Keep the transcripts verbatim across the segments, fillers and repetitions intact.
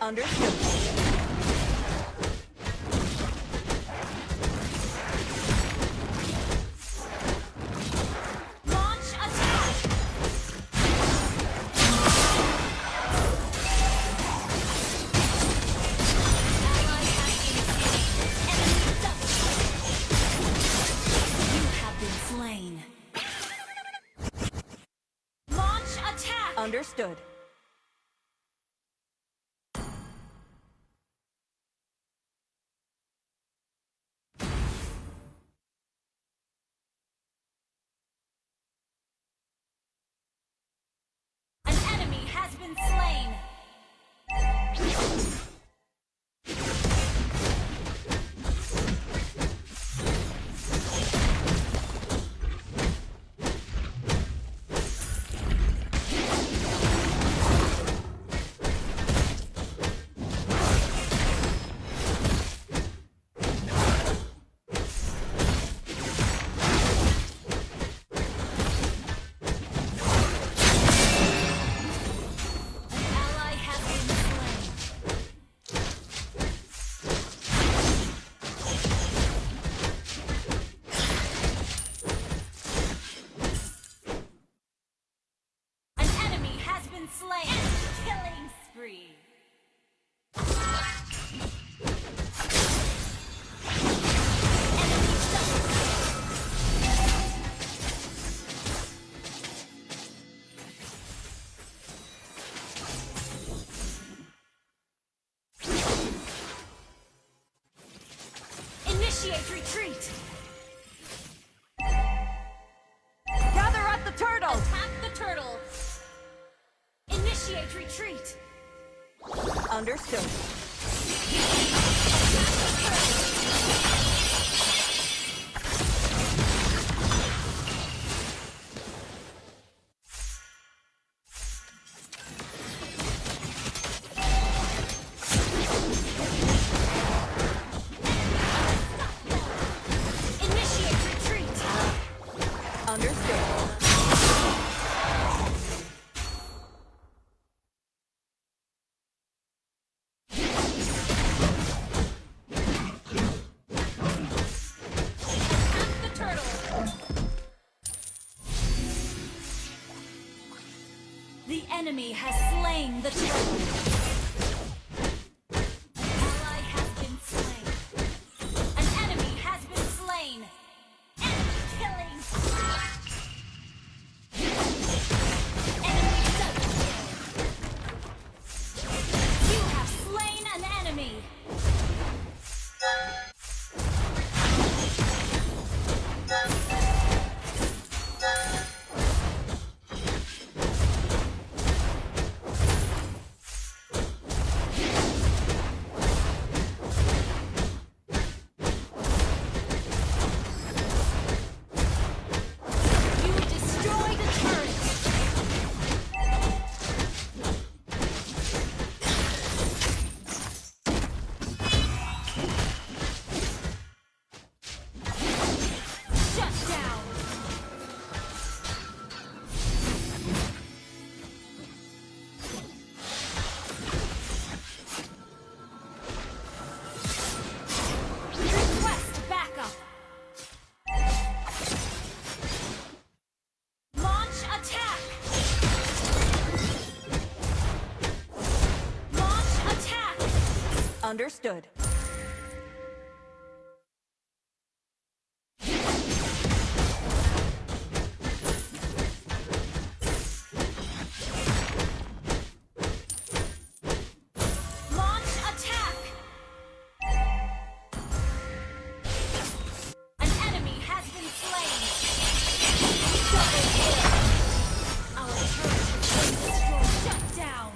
Understood. Launch attack! Ally has been slain. Enemy double kill. You have been slain. Launch attack! Understood. An enemy has been slain. An ally has been slain. An enemy has been slain. Killing spree. Initiate retreat! Gather up the turtle! Attack the turtle! Initiate retreat! Understood. Initiate retreat. Understood. Attack the turtle. The enemy has slain the turtle. Ally has been slain. An enemy has been slain. Enemy killing. Enemy double kill. You have slain an enemy. You destroyed a turret. Shut down. Request backup. Launch attack. Launch attack. Understood. Launch attack! An enemy has been slain. Double kill. Our turret has been destroyed. Shut down.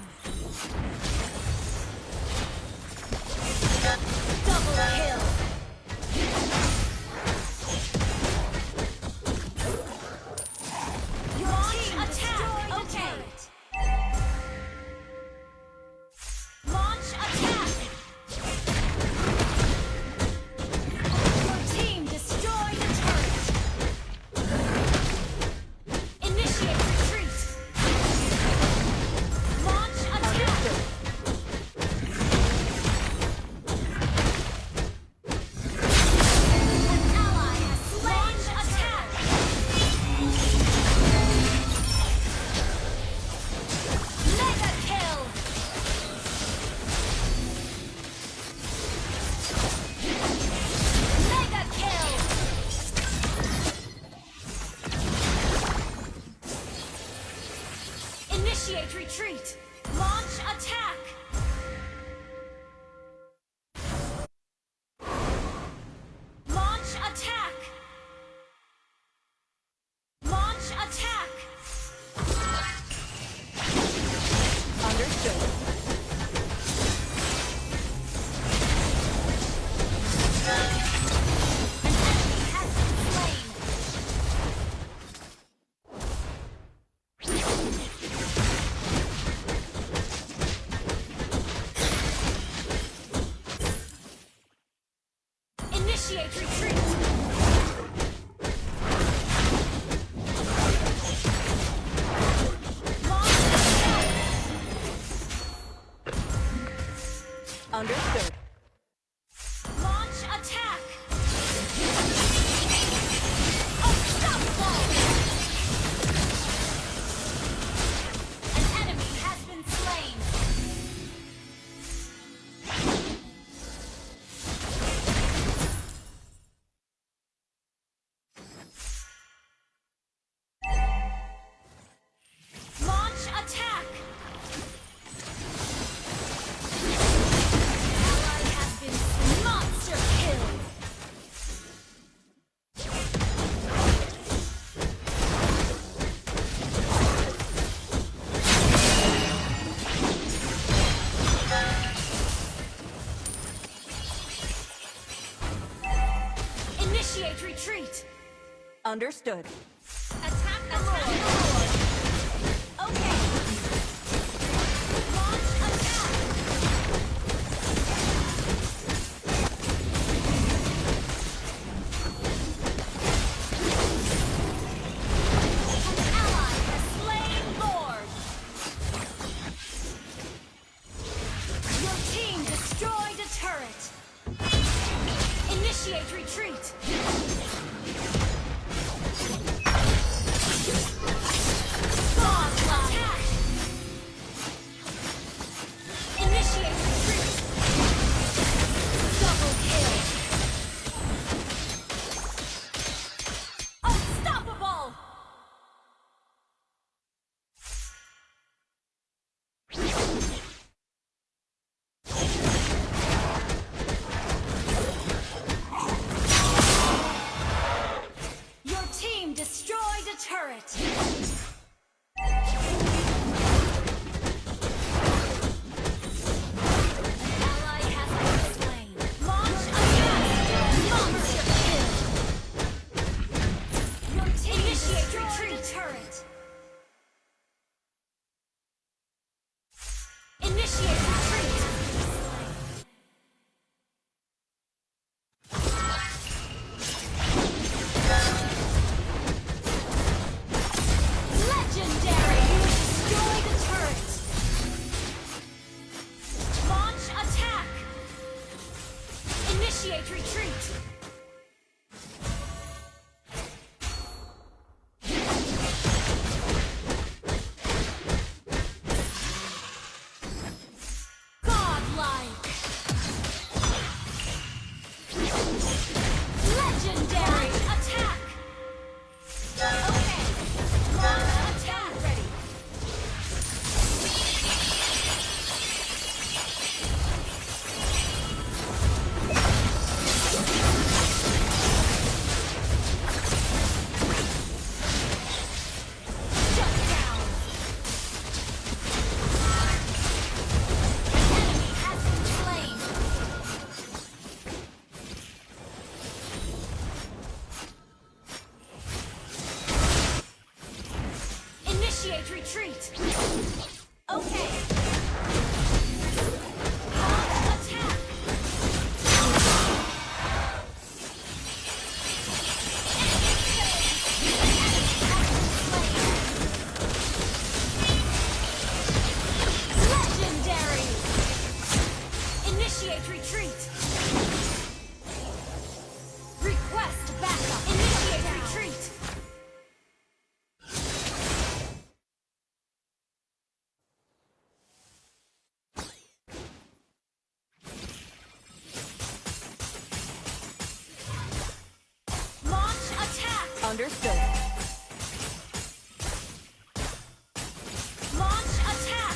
Retreat! Launch attack! Launch attack! Launch attack! Understood. An enemy has been slain. Initiate retreat! Launch attack! Understood. Launch attack! Unstoppable! An enemy has been slain. Launch attack! Ally has been monster kill! Initiate retreat! Understood. Attack the Lord. Okay. Launch attack. An ally has slain Lord. Your team destroyed a turret. Initiate retreat. Onslaught. Initiate retreat. Double kill. Unstoppable. Your team destroyed a turret. An ally has been slain. Launch attack. Monster kill. Your team destroyed a turret. Initiate retreat! Legendary! You destroy the turret! Launch attack! Initiate retreat! Godlike! Legendary attack! Okay, launch attack! Ready. Shut down! An enemy has been slain! Initiate retreat! Okay. Launch attack! Legendary! Initiate retreat! Request backup! Initiate retreat! Launch attack! Understood. Launch attack!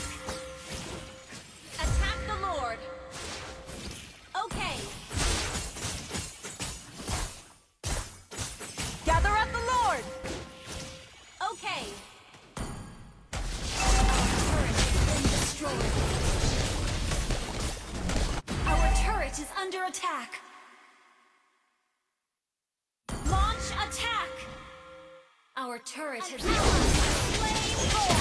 Our turret has been slain. Lord.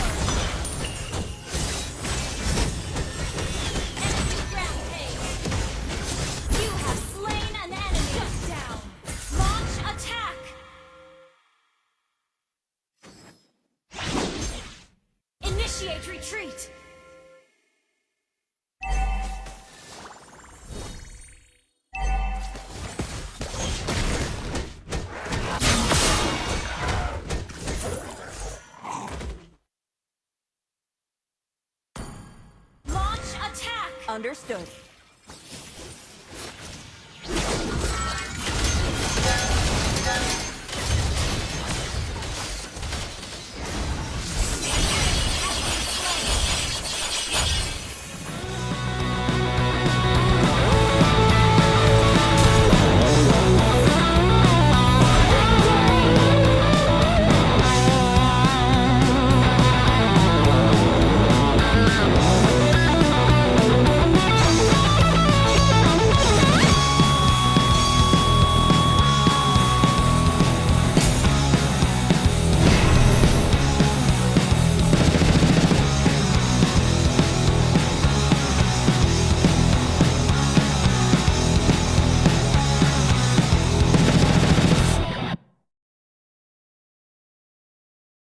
Enemy rampage. You have slain an enemy. Shut down. Launch attack. Initiate retreat. Launch attack. Understood.